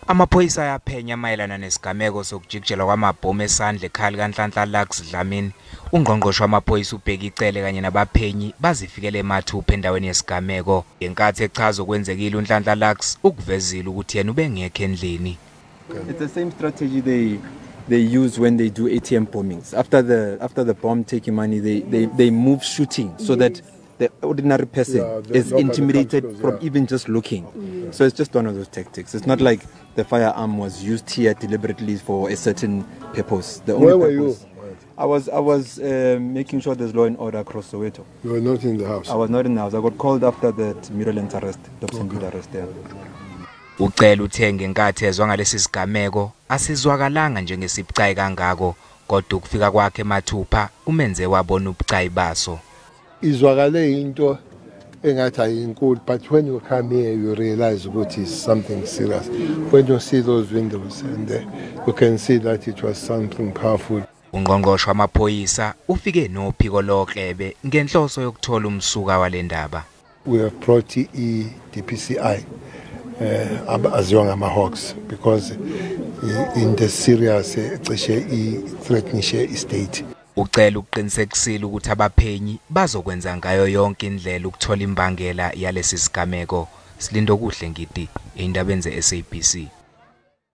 Amaphoyisa ayaphenya mayelana nesigameko sokujikijelwa kwamabhomu esandla ekhaya likaNhlanhla Lux Dlamini. Ungqongqoshe wamaphoyisa uBheki Cele kanye nabaphenyi bazifikele mathupha endaweni yesigameko. Ngenkathi echaza okwenzekile, uNhlanhla Lux ukuvezile ukuthi yena ubengekho endlini. It's the same strategy they use when they do ATM bombings. After the bomb taking money, they move shooting so that the ordinary person is nobody intimidated comes close, from even just looking. So it's just one of those tactics. It's not like the firearm was used here deliberately for a certain purpose. The only Where were you? purpose, I was making sure there's law and order across Soweto. You were not in the house. I was not in the house. I got called after that Muirlands arrest, Dobsonville arrest there. Ucele uthe ngenkathi ezwa ngalesi sigameko asizwakalanga njengesibucayi kangako, kodwa ukufika kwakhe mathupha kumenze wabona ubucayi baso. Izwakale into engathi ayinkulu, but when you come here you realize ukuthi is something serious. When you see those windows and you can see that it was something powerful. Ungqongqoshe wamaphoyisa ufike nophiko loKlebe ngenhloso yokuthola umsuka walendaba. We have brought i-DPCI, aziwa ngama-Hawks, because into serious cishe i-threatenishe i-state. Ucele ukuqinisekisile ukuthi abaphenyi bazokwenza ngayo yonke indlela ukuthola imbangela yalesi sigameko. Silindokuhle Ngidi, endabeni ze-SABC.